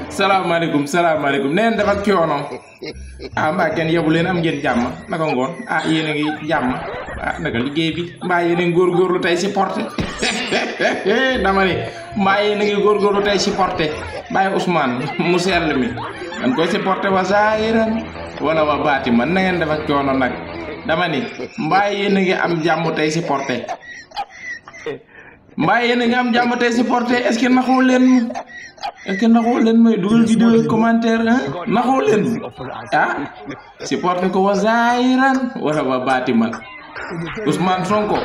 salaamaaleykum neen dafa coono mbaa kenn yebu leen am ngeen jàmm naka ngoon yéen a ngi jàmm naka liggéey bi mbaa yéen a ngi góorgóorlu tey supporté dama ne mbaa yéen a ngi góorgóorlu tey supporté bàyyi Ousmane mu sell mi man koy supporté wa zaahiran wala wa baati man na ngeen dafa coono nag dama ni mbaa yéen a ngi am jàmm tey supporté mbaa yéen a ngi am jàmm tey supporté est-ce que naxoo leen may dugal vidéo commentaire naxoo leen supporté ko wa zaahiran wala wa baati man Ousmane Sonko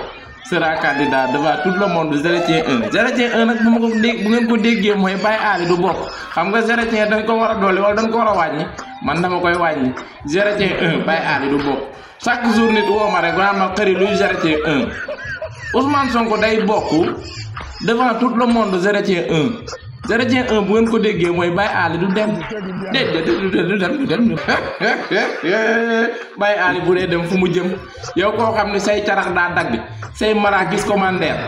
sera candidat devant tout le monde 0-1 nag bu ngeen ko déggee mooy Baye Ali du bokk xam nga 0-1 dañ ko war a dolli wala dañ ko war a wàññi man dama koy wàññi 0-1 Baye Ali du bokk chaque jour nit woo ma rek ba ma xëri luy 0-1 Ousmane Sonko day bokk devant tout le monde 0-1 bu ngeen ko déggee mooy Baye Ali du dem du dem Baye Ali bu dee dem fu mu jëm yow koo xam ne say carax daa dagg say marakis commandaire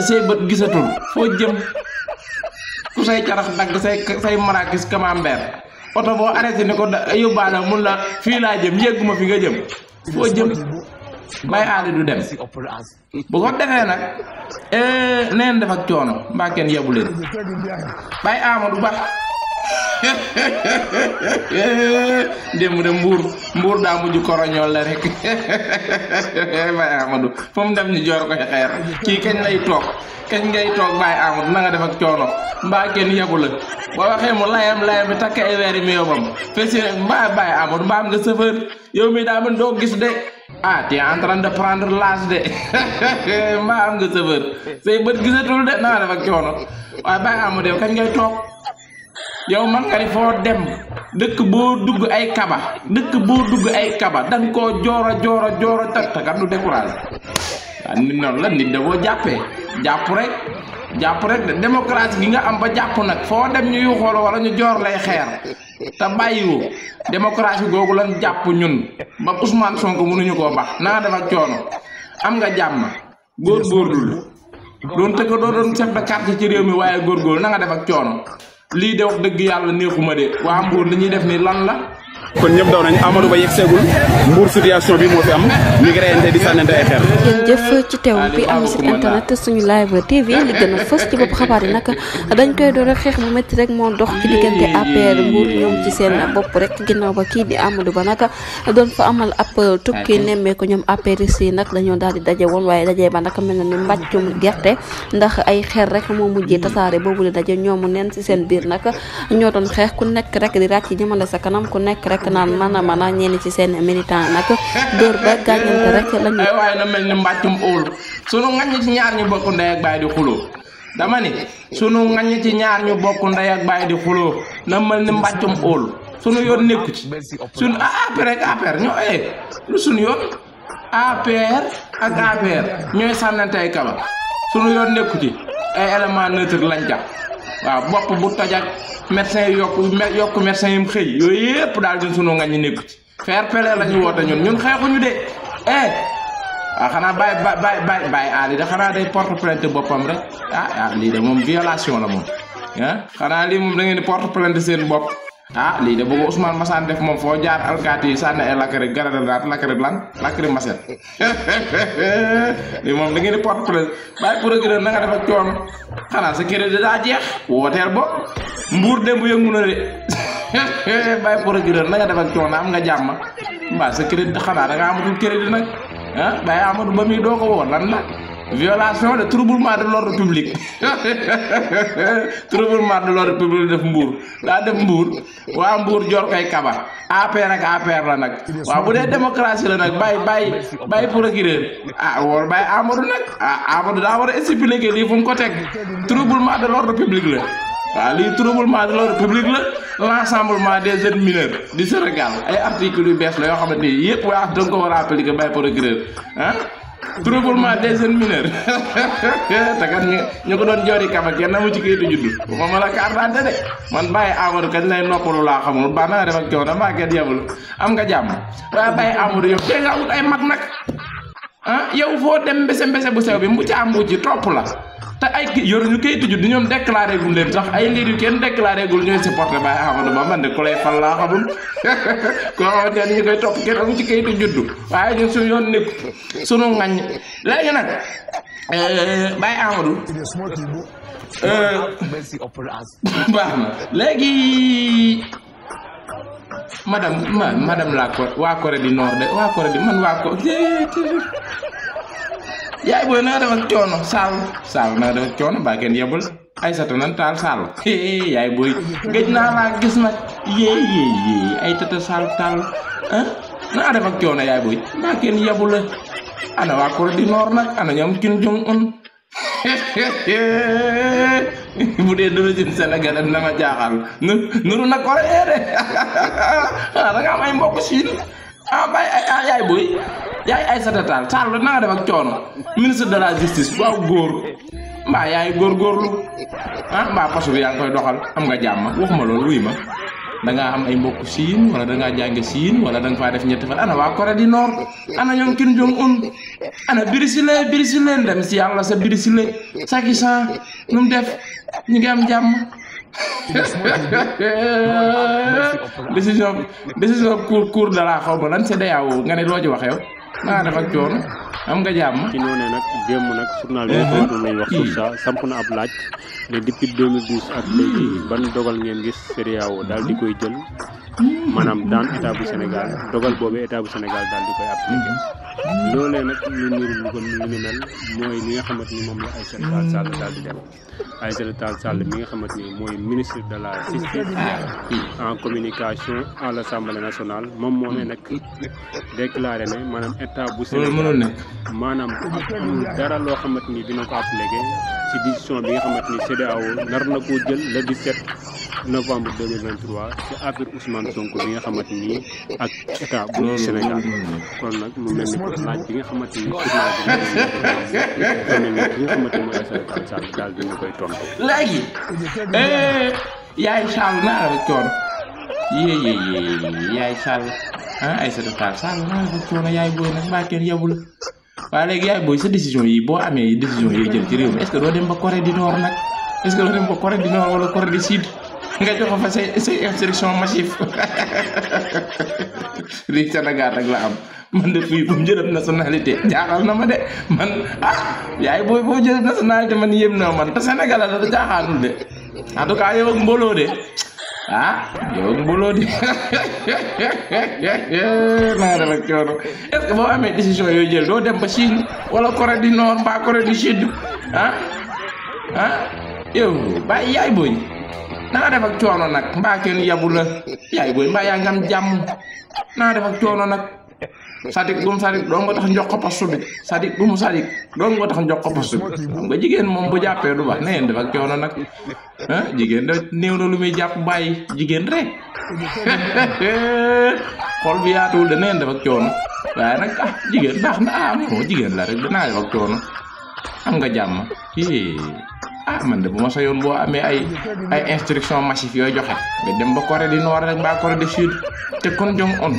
say bët gisatul foo jëm ku say carax dagg say marakis camembert oto boo arrêté ni ko yóbbaale mun la fii laa jëm yégguma fi nga jëm foo jëm Baye Ali du dem bu ko defee nag neen def ak coono mbaa kenn yebu leen Baye Amadou Ba démb de mbuur daa mujj koroñool la rek Baye Amadou fu mu dem ñu joor ko xeer kii kañ ngay toog Baye Amadou na nga def ak coono mbaa kenn yebu la boo waxee mu layam bi takk ay weeri mi yobam fesi mbaa Baye Amadou mbaa am nga chauffeur yow mi daa mën doo gis de tu es en train de prendre l'âge de mbaa am nga chauffeur say bët gisatul de na nga def ak coono waaye Baye Amadou yow kañ ngay toog yow man nga ni foo dem dëkk boo dugg ay kaba dañ koo jooro takat du découragé nit noonu la nit da boo jàppee jàpp rek de démocratie gi nga am ba jàpp nag foo dem ñu yuxool wala ñu joor lay xeer te bàyyiwu démocratie googu lan jàpp ñun ba Ousmane Sonko mënuñu koo bax naa def ak coono am nga jàmm góorgóorlu doon tëgg doo doon chef de quartier ci réew mi waaye góorgóorlu na nga def ak coono lii de wax dëgg yàlla neexuma de waa Mbour li ñuy def ni lan la kon ñëpp daw nañ Amadou Ba yegg seegul Mbour situation bi moo fi am ñu ngi reyante di sànnante ay xeer. jërëjëf ci teewlu bi am site internet suñu live TV li gën a fës ci bopp xabaar yi nag dañ koy door xeex bu métti rek moo dox ci diggante APR Mbour ñoom ci seen bopp rek ginnaaw ba kii di Amadou Ba nag doon fa amal ab tukki nemmeeku ñoom APR yi nag dañoo daal di daje woon waaye daje ba nag mel na ni mbàccum gerte ndax ay xeer rek moo mujjee tasaare boobu la daje ñoomu neen ci seen biir nag ñoo doon xeex ku nekk rek di ràcc jëmale sa kanam ku nekk rek naan mana ñenn ci seen militant nag dóor ba gaañante rek lañu waaye na mel ni mbàccum óol sunu ngañ ci ñaar ñu bokk ndey ak baay di xuloo dama ni sunu ngañ ci ñaar ñu bokk ndey ak baay di xuloo na mel ni mbàccum óol sunu yoon nekku ci sunu APR ak APR ñoo lu sunu yoon APR ak APR ñooy sànnante ay kaba sunu yoon nekku ci ay élément neutre lañ jàpp waaw bopp bu tojak médecin yi yokk médecin yi xëy yooyu yëpp daal ñun sunu ngañ ñi nekku ci fair play la ñu woote ñun xeexuñu de xanaa Baye Ali da xanaa day porte plainte boppam rek lii de moom violation la moom xanaa lii moom da ngeen di porte plainte seen bopp lii de bëgg Ousmane Massane def moom foo jaar alkaati yi sànni ay lakari lakari maset lii moom da ngeen di porte plainte Baye procureur na nga def ak coono xanaa sa crédit daa jeex wooteel bo Mbuur démb yëngu na de Baye procureur na nga def ak coono am nga jàmm mbaa sa crédit xanaa da nga amatul crédit nag Baye Amadou Ba mi doo ko woon lan la violation de troublement de l'ordre public troublement de l'ordre public def Mbour daa def Mbour waa Mbour jor koy kaba APR ak APR la nag waaw bu dee démocratie la nag bàyyi procureur wool Baye Amadou nag Amadou daa war a expliquer lii fu mu ko teg troublement de l'ordre public la waaw lii troublement de l'ordre public la l'ensemble des jeunes mineurs du Sénégal ay articles yu bees la yoo xamante ni yëpp waa danga ko war a appliquer Baye procureur troublement des jeunes mineurs te kat ñu ko doon joori kaba kenn amu ci kayitu juddu waxuma la carte d'identité de man Baye Amadou kañ lay noppalu laa xamul ba na nga def ak coono mbaa kenn yebul am nga jàmm waaye Baye Amadou yow tey nga wut ay mag nag yow foo dem mbese bu sew bi mbu ca am ci topp la te ay yoruñu kayitu judd ñoom déclaré gul leen sax ay liir yu kenn déclaré gul ñooy supporté Baye Amadou Ba man de ku lay fal laa xamul koo xamante ne ñu koy topp kenn amu ci kayitu juddu waaye ñun suñu yoon nekk sunu ngañ léegi nag Baye Amadou baax na léegi madame la waa Corée du Nord de waa Corée du man waa ko yaay booy na nga def ak coono Sall na nga def ak coono ba kenn yebul Aïssata nan taal Sall yaay booy gëj naa laa gis nag yee ay tata Sall taal na nga def ak coono yaay booy ba kenn yebul la ana waa Corée du Nord nag ana ñoom Kim Jong Un bu dee d'origine sénégalaise na ma jaaxal nuru na Corée de da nga am ay mbokk Chine yaay booy yaay Aïssata Tall Sall na nga def ak coono ministre de la justice waaw góor mbaa yaay góorgóorlu mbaa poste bi yaa ngi koy doxal am nga jàmm waxuma loolu wuy ma da ngaa am ay mbokk Chine wala da ngaa jànge Chine wala da nga faa def ñetti fan ana waa Corée du Nord ana ñoom Kim Jong Un ana Birisile dem si yàlla sa Birisile Saki San nu mu def ñu ngi am jàmm décision cour de la xaw ma lan CEDEAO nga ne loo ci wax yow naa def ak coono am nga jàmm. ci noonu nag démb nag journal bi nga xamante ne wax suuf saa samp na ab laaj ne depuis 2012 ak léegi ban dogal ngeen gis CEDEAO daal di koy jël maanaam daan état bu Sénégal dogal boobu état bu Sénégal daal di koy appliqué loolee nag lu niru lu ko lu ni mel mooy li nga xamante ni moom la Aïssata Tall Sall daal di dem Aïssata Tall Sall mi nga xamante ni mooy ministre de la justice en communication à l'Assemblée nationale moom moo ne nag déclaré ne maanaam état bu Sénégal maanaam amul dara loo xamante ni dina ko appliqué ci décision bi nga xamante ni CEDEAO nar na koo jël le 17 novembre 2023 ci affaire Ousmane Sonko bi nga xamante ni ak état bu Sénégal kon nag mu mel ni ko laaj bi nga xamante ni journal bi nga xamante ni mooy Aïssata Tall Sall daal dina koy tontu. léegi yaay Sall naa la coono yaay Sall Aïssata Tall Sall naa la coono yaay booy nag mbaa kenn yebul waaye léegi yaay booy sa décision yi boo amee décision yi jël ci réew mi est-ce que doo dem ba Corée du Nord nag est-ce que doo dem ba Corée du Nord wala Corée du Sud nga jox fa say instruction massive lii Sénégal rek la am man de fii bu mu jëlab nationalité jaaxal na ma de man yaay booy boo jëlab nationalité man yéem na man te Sénégal la da jaaxaanul de en tout cas yow ak mbooloo de yow ak mbooloo de naa def ak coono est-ce que boo amee décision yooyu jël doo dem ba Chine wala Corée du Nord mbaa Corée du Sud yow bàyyi yaay booy naa def ak coono nag mbaa kenn yabu la yaay booy mbaa yaa ngi am jàmm naa def ak coono nag sadik bu mu sadik doo nga tax njox ko poste bi sadik bu mu sadik doo nga tax njox ko poste bi xam nga jigéen moom bu jàppee du baax na ngeen def ak coono nag jigéen da néew na lu muy jàpp bàyyi jigéen rek xol bi yaatuwul da na ngeen def ak coono waaye nag jigéen baax na moo jigéen la rek danaa def ak coono am nga jàmm man de bu ma sa yoon boo amee ay instruction massive yooyu joxe nga dem ba Corée du Nord rek mbaa Corée du Sud te Kim Jong Un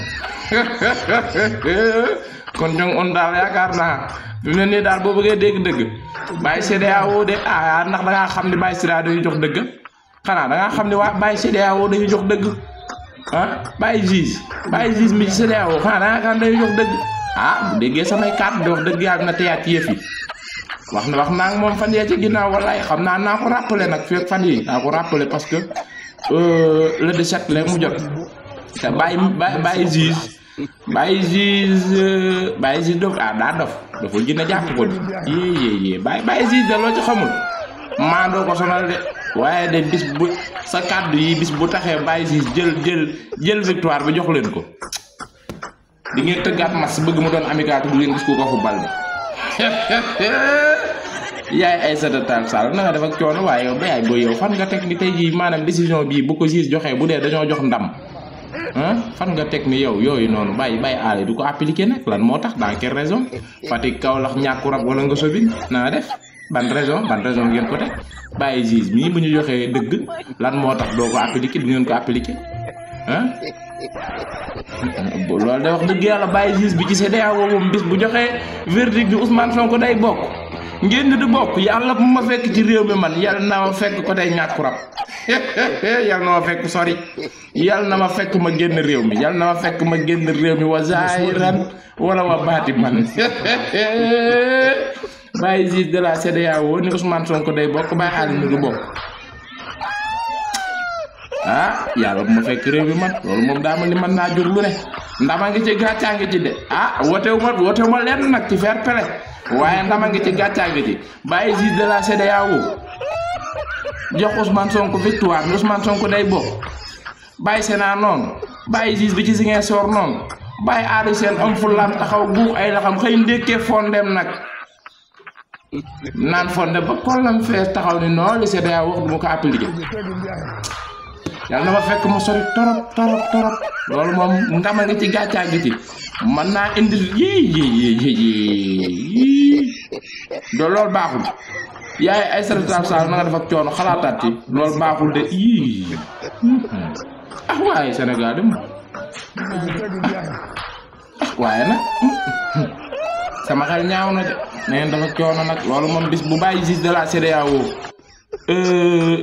Kim Jong Un daal yaakaar naa fi mu ne nii daal boo bëggee dégg dëgg bàyyi CEDEAO de ndax da ngaa xam ne bàyyi CEDEAO dañuy jox dëgg xanaa da ngaa xam ne waa bàyyi CEDEAO dañuy jox dëgg bàyyi juge mi ci CEDEAO xanaa da ngaa xam ne dañuy jox dëgg bu déggee samay kàddu di wax dëgg yàlla na teyaat ci yëf yi wax naa moom fan yee ci ginnaaw wallaay xam naa ko rappelé nag fekk fan yi naa ko rappelé parce que le 17 la mu jot te bàyyi juge dof daa doful gën a jàpp ko yee bàyyi juge de loo ci xamul maandoo ko sonal de waaye de bis bu sa kàddu yi bis bu taxee bàyyi juge jël victoire bi jox leen ko di ngeen tëggaat match bëgg mu doon amical du ngeen gis ko fu bal yaay Aïssata Tall Sall na nga def ak coono waaye yow ba yaay booy yow fan nga teg ni tey jii maanaam décision bii bu ko juge joxee bu dee dañoo jox ndam fan nga teg ni yow yooyu noonu bàyyi aale du ko appliqué nag lan moo tax dans quelle raison Fatick Kaolack ñàkku rab wala nga sobin na nga def ban raison ngeen ko teg bàyyi juge mii bu ñu joxee dëgg lan moo tax doo ko appliqué du ngeen ko appliqué loolu day wax dëgg yàlla bàyyi juge bi ci CEDEAO moom bis bu joxee verdict bi Ousmane Sonko day bokk ngeen du bokk yàlla bu ma fekk ci réew mi man yàlla na ma fekk ko tey ñàkku rab yàlla na ma fekk sori yàlla na ma fekk ma génn réew mi yàlla na ma fekk ma génn réew mi wa zahiran wala wa baati man bàyyi juge de la CEDEAO ni Ousmane Sonko day bokk bàyyi aali ni du bokk ah yàlla bu ma fekk réew mi man loolu moom daa ma ni mën naa jur lu ne ndama ngi ci gàccaa ngi ci de ah wotewu ma lenn nag ci fair play waaye ndama ngi ci gàccaa ngi ci bàyyi juge de la CEDEAO jox Ousmane Sonko victoire ni Ousmane Sonko day bokk bàyyi Sénat noonu bàyyi juge bi ci Ziguinchor noonu bàyyi aali seen am fulam taxaw guux ay la xam xëy ndékkee fondem nag naan fonde ba kollam fees taxaw ni non li CEDEAO wax du ma ko appliqué yàlla na ma fekk ma sori torop loolu moom ndama ngi ci gàccaa ngi ci mën naa indi do loolu baaxul yaay ay Aïssata Tall na nga def ak coono xalaataat ci loolu baaxul de ah waaye Sénégal dem waaye nag sama xel ñaaw na de neen dafa coono nag loolu moom bis bu bàyyi juge de la CEDEAO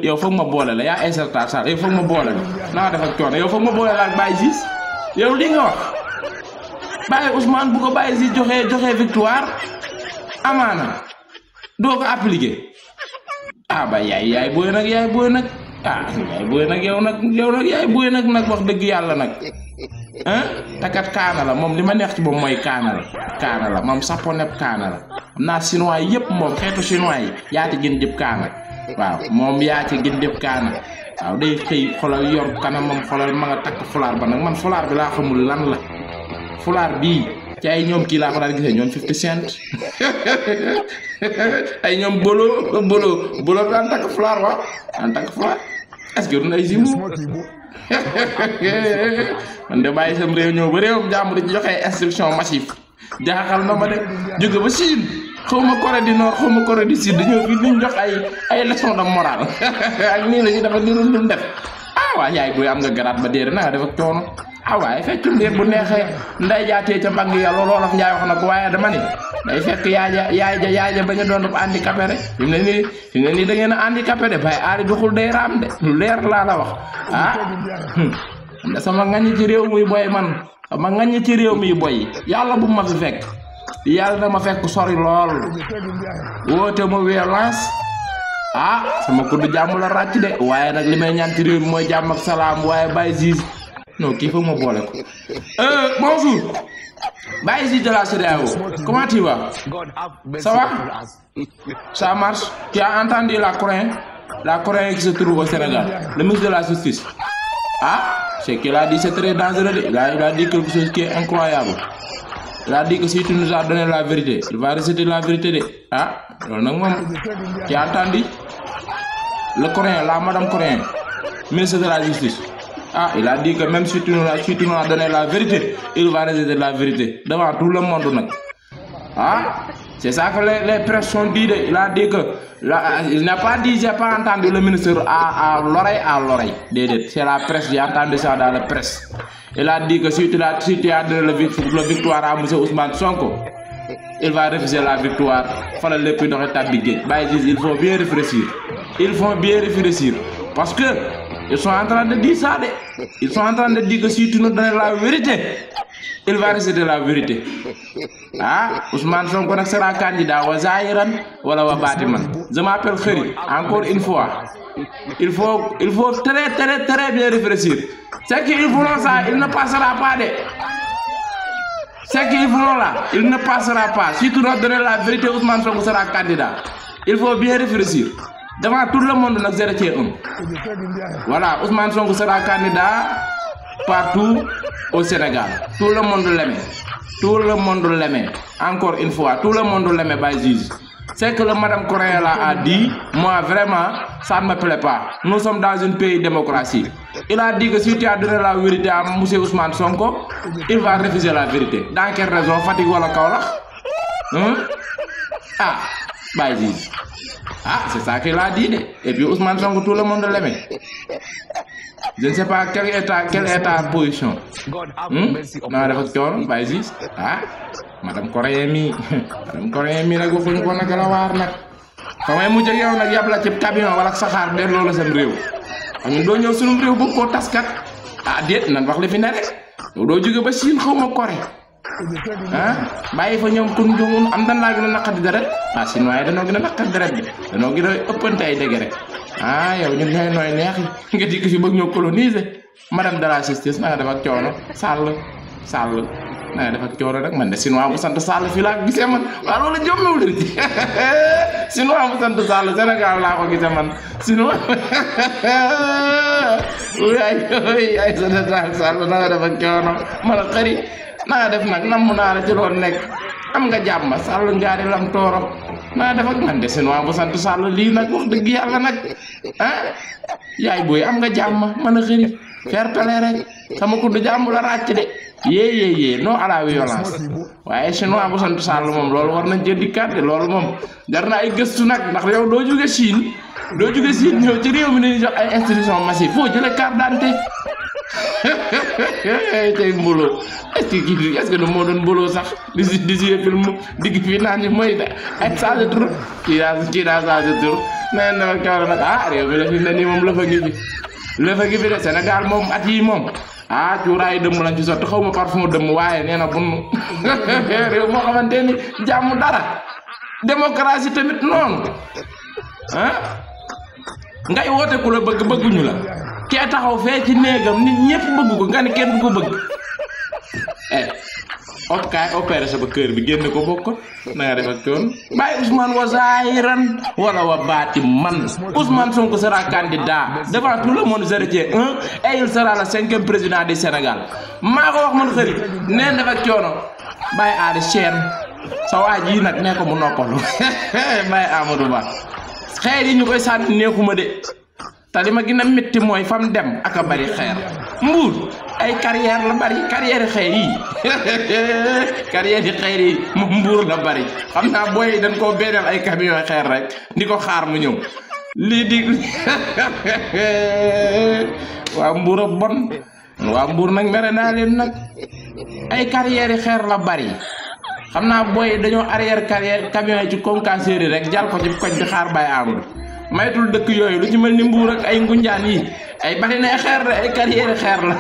yow foog ma boole la yaa Aïssata Tall yow foog ma boole la naa def ak coono yow foog ma boole la ak bàyyi juge yow li nga wax bàyyi Ousmane bu ko bàyyi juge joxe victoire amaana doo ko appliqué ah ba yaay booy nag ah yaay booy nag yow nag yaay booy nag wax dëgg yàlla nag takat kaana la moom li ma neex ci moom mooy kaana la moom saponeb kaana la xam naa chinois yëpp moom xeetu chinois yi yaa ci gën jëpp kaana waaw moom yaa ci gën jëpp kaana waaw day xëy xolal yor kanamam xolal ma nga takk fulaar ba nag man fulaar bi laa xamul lan la fulaar bii ci ay ñoom kii laa ko daan gisee ñoom 50 Cent ay ñoom bolo daan takk fulaar waaw daan takk fulaar est-ce que du ay zimu man de bàyyi sam réew ñëw ba réewam jàmm di joxe instruction massive jaaxal na ma de jóge ba Chine xaw ma Corée du Nord xaw ma Corée du Sud ñëw fi ñu jox ay leçon de morale ak nii la ñu dafa ni lu def ah waa yaay booy am nga garaat ba déedéet na nga def ak coono ah waaye feccum liir bu neexee nday jaatee ca mbagg ya loolu Wolof Njaay wax na ko waaye dama ni day fekk yaay ja bañ a doon handicapé rek fi mu ne nii da ngeen a handicapé de bàyyi aari doxul day raam de lu leer laa la wax sama ngañ ci réew muy boy man sama ngañ ci réew muy boy yàlla bu ma fi fekk yàlla na ma fekk sori lool woote ma violence sama kudd jàmm la ràcc de waaye nag li may ñaan ci réew mi mooy jàmm ak salaam waaye bàyyi juge non kii foog ma boole ko bonjour bàyyi juge de la CEDEAO comment tu vas ça va ça marche tu as entendu la Coréen qui se trouve au Sénégal le ministre de la justice c'est qu'il a dit c'est très dangereux il a dit quelque chose qui est incroyable il a dit que si tu nous as donné la vérité il va réciter la vérité de loolu nag moom tu as entendu le Coréen la madame Coréen ministre de la justice il a dit que même si tu nous as donné la vérité il va réciter la vérité devant tout le monde nag c'est ça que les presse sont dit de il a dit que il n'a pas dit j'ai pas entendu le ministre à l'oreille déedéet c'est la presse j'ai entendu ça dans la presse il a dit que si tu as donné la victoire à monsieur Ousmane Sonko il va refuser la victoire fala lépp doxe tabbi géej bàyyi gis il faut bien réfléchir parce que ils sont en train de dire ça ils sont en train de dire que si tu nous donnes la vérité il va réciter la vérité Ousmane Sonko nag sera candidat wa zahiran wala wa batiman je m'appelle Khary encore une fois il faut très bien réfléchir c'est qu'ils feront ça il ne passera pas c'est qu'ils feront là il ne passera pas si tu nous donnes la vérité Ousmane Sonko sera candidat il faut bien réfléchir devant tout le monde nag je retiens voilà Ousmane Sonko sera candidat partout au Sénégal tout le monde l'aimait encore une fois tout le monde l'aimait by juge c'est que le madame Coréen là a dit moi vraiment ça ne me plaît pas nous sommes dans un pays démocratie il a dit que si tu as donné la vérité à monsieur Ousmane Sonko il va refuser la vérité dans quelle raison Fatick wala Kaolack by juge c'est ça qu'il a dit de et puis Ousmane Sonko tout le monde l'aimait je ne sais pas quel état position naa def ak coono Baye Ziz ah madame Coréen mi nag waxuñu ko nag la waar nag fa may mujj ak yow nag yab la ci camion wala saxaar de loolu seen réew xam doo ñëw suñu réew bëgg koo taskat ah déet nan wax li fi ne rek yow doo jóge ba Chine xaw ma Corée ah bàyyi fa ñoom kun jongun am dan laa gën a naqadi deret ah Chine waaye danoo gën a naqadi deret bi danoo gën a ëppante ay degré ah yow ñun ñooy nooy neexi nga dikk fi bëgg ñoo coloniser madame de la justice na nga def ak coono Sall na nga def ak coono rek man de Chinois bu sant Sall fii laa ko gisee man waaw loolu jommewu leen ci Chinois bu sant Sall Sénégal laa ko gisee man Chinois ay sant Sall na nga def ak coono man a xëri na nga def nag namm naa la ci loolu nekk am nga jàmm Sall ngaari lam tooram na nga def ak man de Chinois bu sant Sall lii nag wax dëgg yàlla nag ah yaay booy am nga jàmm man a xëri fair play rek sama kudd jàmm la ràcc de yee non à la violence waaye Chinois bu sant Sall moom loolu war nañ cee dikkaat de loolu moom jar na ay gëstu nag ndax yow doo jóge Chine ñëw ci réew mi dañuy jox ay institution massive foo jëlee carte d'identité tey mbooloo est-ce que moo doon mbooloo sax di jouer film digg fi naan ñu mooy ay changé tur kii daa changé tur nee na kaw nag ah réew mi la fi ne nii moom lëfa ngi fi de Sénégal moom at yi moom ah cuuraayu dëmm lañ ci sotti xaw ma parfum dëmm waaye nee na bun réew moo xamante ni jàmm dara démocratie tamit noonu ah ngay woote ku la bëgguñu la kee taxaw fee ci néegam nit ñëpp bëgg ko nga ne kenn du ko bëgg kaay opéré sa ba kër bi génn ko bokkut na nga def ak coon bàyyi Ousmane wa zahiran wala wa baati man Ousmane Sonko sera candidat devant tout le monde je retiens et il sera le 5e président du Sénégal maa ko wax man xëri neen def ak coono bàyyi aadi chaîne sa waa ji nag nee ko mu noppalu bàyyi Amadou Ba xeer yi ñu koy sànni neexuma de te li ma gën a métti mooy fam dem ak a bari xeer Mbuur ay carrière la bari carrière xeer yi carrière yi xeer yi moom Mbuur la bari xam naa booy dañ koo béedal ay camion xeer rek di ko xaar mu ñëw lii di waa Mbuur a bon waa Mbuur nag mere naa leen nag ay carrière yi xeer la bari xam naa booy dañoo arrière carrière camion yi ci concasseur yi rek jal ko ci koñ bi xaar Baye Amadou maytul dëkk yooyu lu ci mel ni Mbuur ak ay Ngunjaan yi ay bari na xeer de ay carrière xeer la